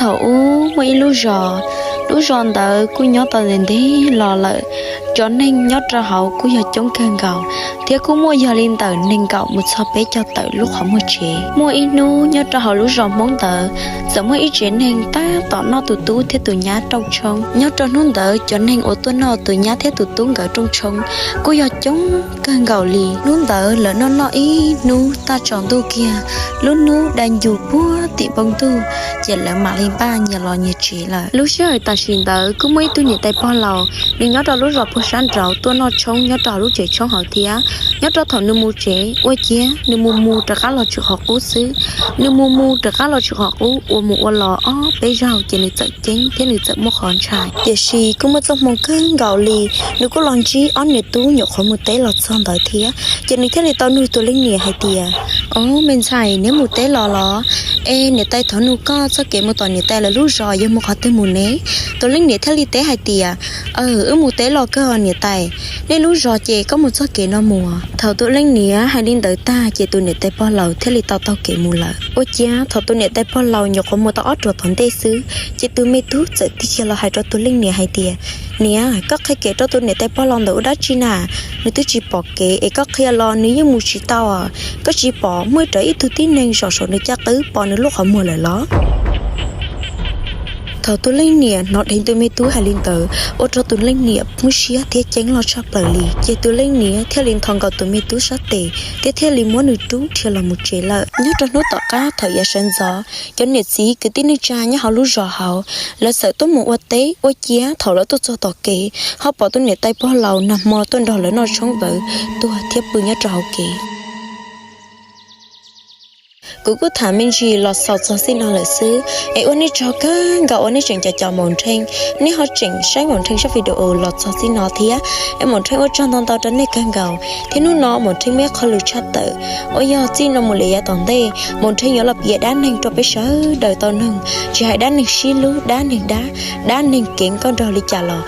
Thaum ub muaj ib lub zos, lub zos ntawd kuj nyob tau ntev ntev los lawm. Cov neeg nyob rau hauv kuj yog coob kawg nkaus, thiab kuj muaj yog li ntawm nees nkaum mus txog peb caug tawm lub qhov muag tsev. Muaj ib hnub nyob rau hauv lub zos Hmoob ntawd, txawm muaj ib tsev neeg tab tom noj tus tub thiab tus nyab rau tshoob. Nyob rau hnub ntawd cov neeg uas tuaj noj tus nyab thiab tus tub nkawd rau tshoob kuj yog coob kawg nkaus li. Hnub ntawd lawv noj noj ib hnub taj tsaus ntuj kiag, lub hnub dai ncus puag tim npoo ntuj, ces lawv mam li npaj nyias los nyias tsev lawm. Lub sij hawm tam sim ntawd kuj muaj ib tug niam tais pog laus, nws nyob rau lub zos puag sab nraud tuaj noj tshoob nyob rau hauv lub tsev tshoob hauv thiab. Nyob rau thaum nws mus tsev ua ciav nws mus mus rov qab los tshwm qhov qub xwb. Nws mus mus rov qab los tshwm qhov qub, ua mus ua los ob peb zaug ces nws txawm ceeb thiab nws txawm muaj qhov ntshai. Tiam sis kuj muaj txoj hmoo kawg nkaus li, nws kuj los ntsib ob niam tub nyuam qhuav mus teb los txog ntawd thiab, ces nws thiaj li tau nug tus leej niam hais tias, Ob, me ntxhais, neb mus teb los los? Es niam tais thov nug koj txoj kev mus tom niam tais lawv lub zos yog mus qhov twg mus ne? Tus leej niam thiaj li teb hais tias, Aw, wb mus teb los kawg niam tais. Nej lub zos ces koj mus txoj kev no mus. Thaum tus leej niam hais li ntawd tag ces tus niam tais pog laus thiaj li tau taug kev mus lawm. Ua ciav thaum tus niam tais pog laus nyuam qhuav mus tau ob ruam tom ntej xwb, ces tus me tub txawm tig kiag los hais rau tus leej niam hais tias, Niam, koj qhia kev rau tus niam tais pog laus ntawd ua dab tsi na? Nws twb tsis pom kev es koj qhia los nws yeej mus tsis tau. Koj tsis pom muaj rawv ib tug tib neeg zaum saum nws caj qwb pov nws lub qhov muag lawm los? Thaum tus leej niam hnov dheev tus me tub hais li ntawd, ua rau tus leej niam muaj siab thiab ceeb loj tshaj plaws li. Ces tus leej niam thiaj li nthos nkaus tus me tub sab tes thiab thiaj li muab nws rub dhia los mus tsev lawm. Nyob rau hnub tom qab thaum yav sawv ntxov, cov niam txiv kwv tij neej tsa nyob hauv lub zos hauv, lawv txawm tuaj mus ua teb. Ua ciav thaum lawv tuaj txog tom kev ho pom tus niam tais pog laus nag hmo tuaj nrog lawv noj tshoob vawv tuag thiab pw nyob rau hauv kev. Kuv kuj tham me ntsis los xaus txog txij no lawm xwb, es ua nej tsaug kawg nkaus uas nej tseem cov cov Maum Nrheej, nej ho tseem saib Maum Nrheej zaj video los txog txij no thiab. Es Maum Nrheej ua tsaug ntau ntau rau nej kawg nkaus, thiab hnub no Maum Nrheej muaj ib qho lus tshaj tawm uas yog txij no mus lawm yav tom ntej Maum Nrheej yuav los piav dab neeg rau peb sawv daws tau mloog, tsis hais dab neeg sib hlub, dab neeg dab, dab neeg kev nkauj nraug li cas los